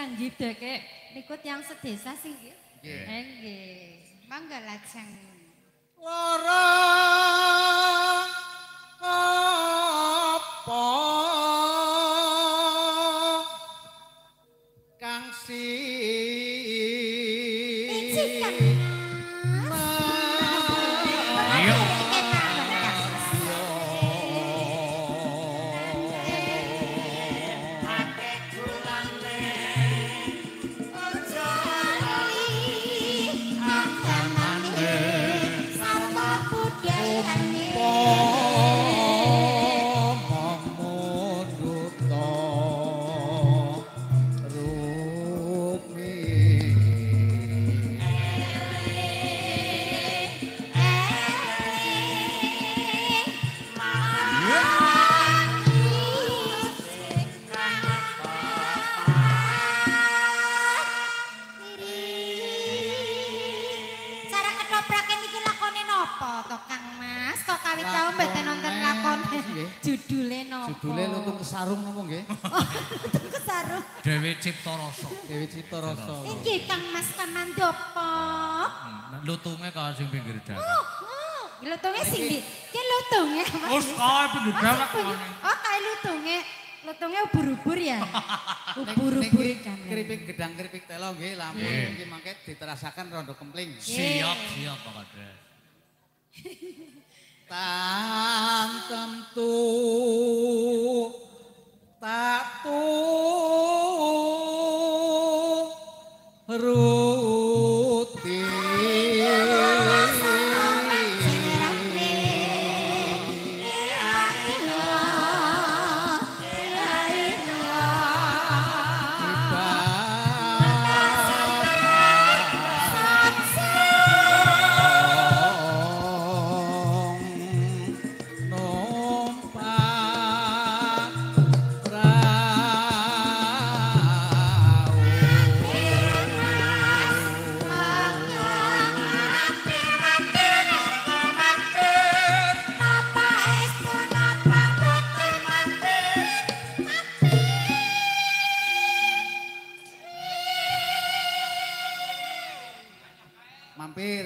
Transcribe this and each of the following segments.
Nggih deke niku tiyang sedesa sih nggih. Nggih. Nggih. Mangga lajeng. Lara apa kang si Judule Lutung Kesarung napa nggih? Lutung Kesarung. Dewi Cipta Rasa. Dewi Cipta Rasa. Iki Kang Mas Kamandapa. Lutunge kae sing pinggir dalan. Lutunge sing ndi? Ki lutunge. Wis kae pinggir dalan. Oh, kae lutunge. Lutunge ubur-ubur ya. Ubur-ubur kan. Keripik gedang keripik telo nggih lamun niki mangke diterasaken rondo kempling. Siap, siap Pak Kades. Tan tentu tak turuti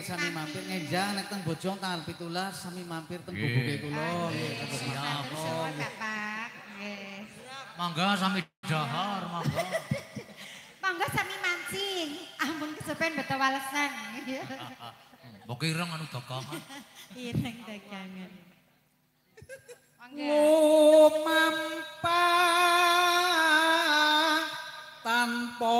sami mampir ngenjang nek teng Bojong tanggal 17 sami mampir teng gubuke kula nggih. Siap Bapak. Nggih. Mangga sami dahar mangga. Mangga sami mancing. Ampun kesupen beto walesan. Mbok ireng anu dagangan. Ireng dagangan. Mangga. Lumampah tanpa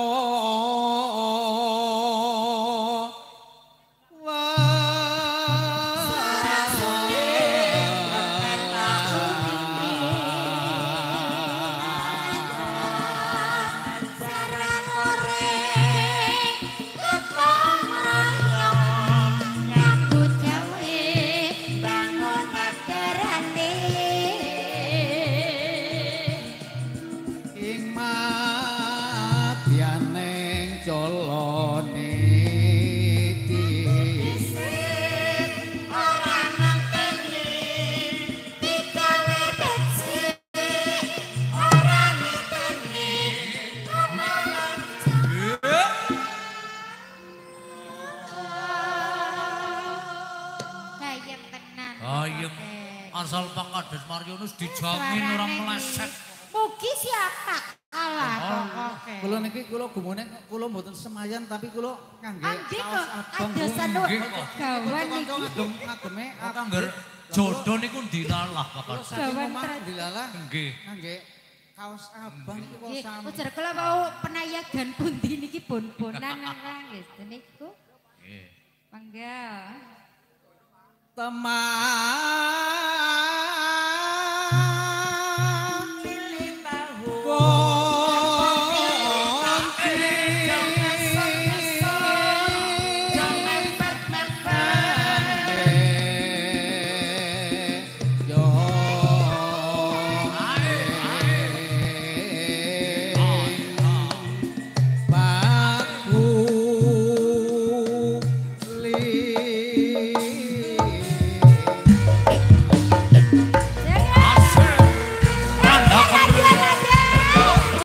asal Pak Kades Maryono dijamin orang meleset. Mugi siapa? Alah pokoke. Kula niki kula gumune kula mboten semayan tapi kula kangge kaos abang. Gawan niki ngageme angger jodoh niku dilalah Pak Kades. Gawan dilalah. Nggih. Kangge kaos abang niku kok sami. Ujar kula wau penayagan pundi niki bon-bonan nggih niku. Nggih. Mangga. Teman